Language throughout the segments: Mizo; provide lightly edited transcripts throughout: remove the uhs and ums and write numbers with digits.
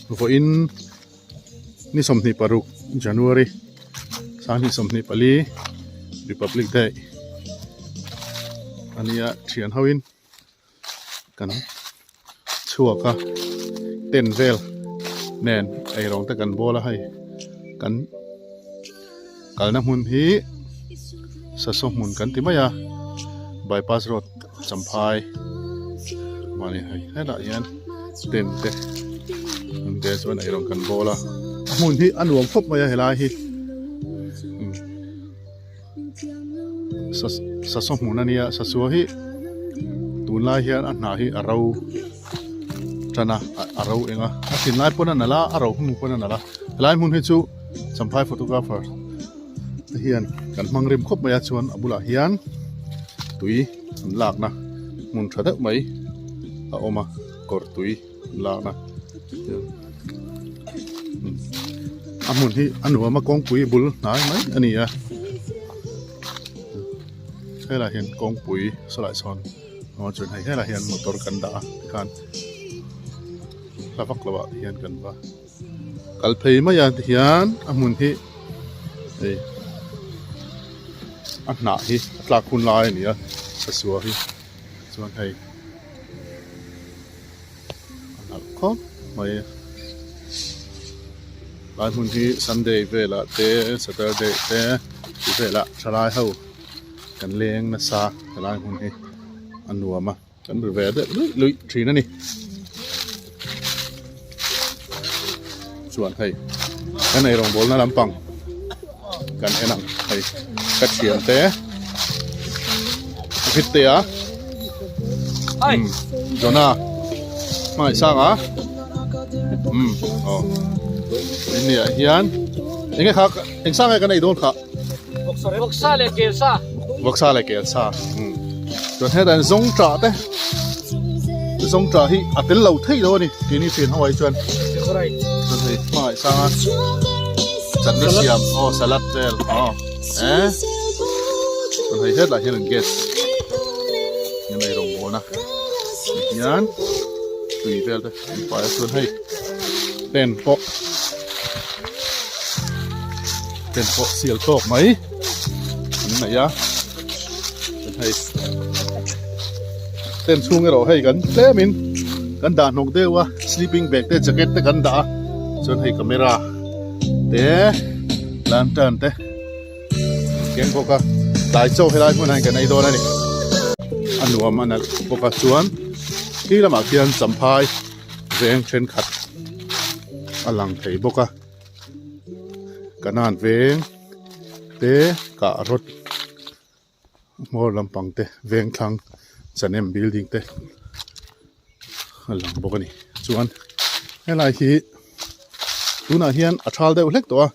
Vawiin ni 26 January 2024 Republic Day ania thian ho in kan chhuak a tent vel nen eirawng te kan bawl a hei kan kalna hmun hi sasaw hmun kan ti mai a bypass road champhai mahni hei hetah hian tent te an te chuan eirawng kan bawl a a hmun hi a nuam khawp mai a helai hi. Sasaw hmun a nia sasua hi tunlai hian a hnah hi a ro tan a a ro eng a a hrin lai pawn a nalh a a ro hnu pawn a nalh a helai hmun hi chu champhai photographer te hian kan hmang rim khawp mai a chuan a bulah hian tui an lakna hmun tha deuh mai a awm a kawr tui. Lakna a hmun hi a nuam a kawngpui bul hnai mai a ni a helaiah hian kawngpui sawlai sawn a chuan hei helaiah hian motor kan dah a tikhan hla vak lo ah te hian kan va kal phei mai a tihian a hmun hi hei a hnah hi a tlak hun lai a ni a sasua hi chuan hei. A nalh khawp mai lai hmun hi sunday velah te saturday te tih velah thalai ho kan leng nasa helai hmun hi a nuam a kan ri ve deuh luih luih thin a ni chuan hei kan ei rawngbawlna lampang kan en ang hei ka thian te a fit te a um Jonah hmangaih sang a um aw in nia hian enge kha eng sang nge kan ei dawn kha vawksa leh kelsa vawksa leh kelsa um chuan hetah hian zawng tah te zawng tah hi a tel lo thei lo a ni keini thian ho ah hi chuan chuan hei hmangaih sang a chutney siam aw salad vel aw eh chuan hei hetlai hian an gas an ei rawng bawn a tihian tui vel te an pai a chuan hei pen pawh pen pawh sial tawk mai an nei a chuan hei tent chhung erawh hei kan tlemin kan dah hnawk deuh a sleeping bag te jacket te kan dah a chuan hei camera te lantern te keng bawk a tlai chaw helai hmunah hian kan ei dawn a ni a nuam a nalh bawk a chuan khi lamah khian champhai veng thenkhat a lang thei bawk a kanan veng te kah rawt hmawr lampang te veng thlang chahnem building te a lang bawk a ni chuan helai hi tunah hian a thal deuh hlek tawh a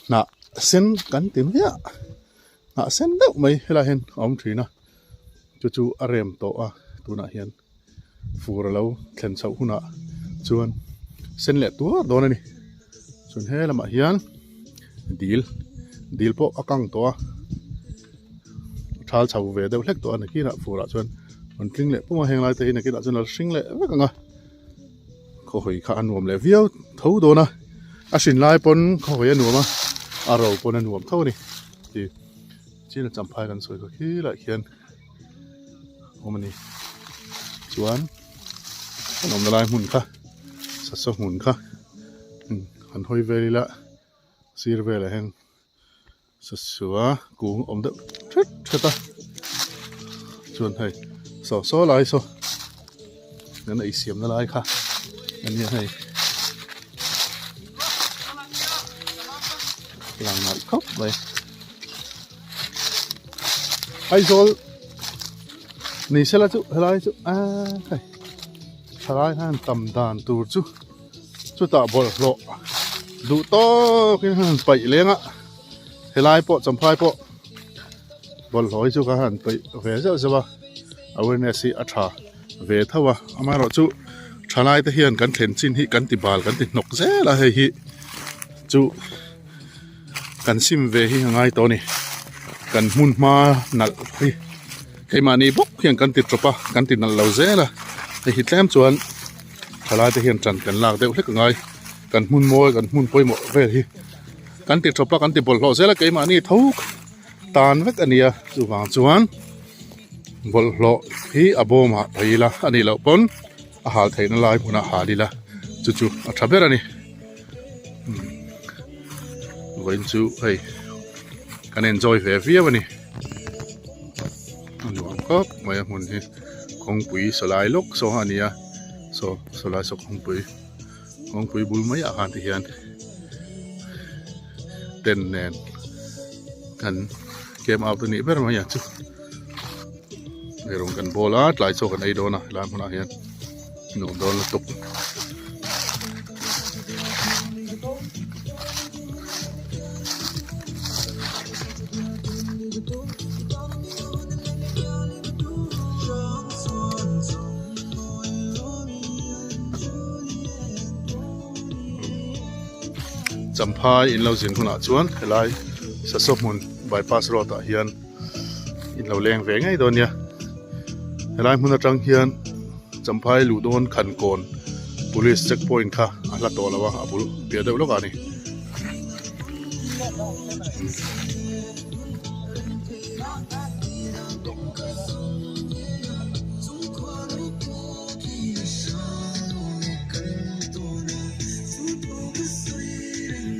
hnah sen kan ti mai a hnah sen deuh mai helai hian a awm thin a chu chu a rem tawh a tunah hian fur a lo thlen chhoh hunah chuan sen leh tuar dawn a ni chuan he lamah hian dil dil pawh a kang tawh a thal chho ve deuh hlek tawh a nakinah furah chuan rawn tling leh pum a heng lai te hi nakinah chuan a la hring leh vek ang a khawhawi kha a nuam leh viau tho dawn a a hrin lai pawn khawhawi a nuam a a ro pawn a nuam tho a ni tih chin a champhai kan sawi kha khi lai khian. awm a ni chuan kan awmna lai hmun kha sasaw hmun kha han hawi vel ila sir velah hian sasua kung awm deuh thet thet a chuan hei saw saw lai saw kan ei siamna lai kha a nia hei lang nalh khawp mai. Aizawl ni sela chu helai chu aaa hei thalai khan tam dan tur chu chutah bawlhhlawh duh tawkin han paih leng a helai pawh champhai pawh bawlhhlawh hi chu kha han paih ve zeuh zeuh a awareness hi a tha ve tho a amaherawhchu thalai te hian kan thlen chin hi kan ti bal kan ti hnawk zel a hei hi chu. Kan sim ve hi a ngai tawh a ni kan hmun hma nalh hi keimahni bawk hian kan ti tawp a kan ti nalh lo zel a hei hi tlem chuan Thalai te hian ṭan kan lak deuh hlek a ngai. Kan hmun mawi kan hmun pawimawh vel hi kan ti ṭawp a kan ti bawlhhlawh zel a keimahni tho tan vek a nia chuvang chuan bawlhhlawh hi a bawmah phei ila a nih loh pawn a hal theihna lai hmunah hal ila chu chu a tha ber a ni vawiin chu hei kan enjoy ve viau a ni a nuam khawp mai a hmun hi kawngpui sawlai lawk saw a ni a saw sawlai saw kawngpui. Kawngpui bul mai ah khan ti hian tent nen kan camp out a nih ber mai ang chu eirawng kan bawl a tlai chaw kan ei dawn a helai hmunah hian nuam dawn lutuk. Champhai in lo zin hunah chuan helai Sasaw hmun bypass road ah hian in lo leng ve ngei dawn nia. Helai hmun atang hian Champhai luh dawn Khankawn police check point kha a hla tawh lo a, a bul piah deuh lawk ah a ni.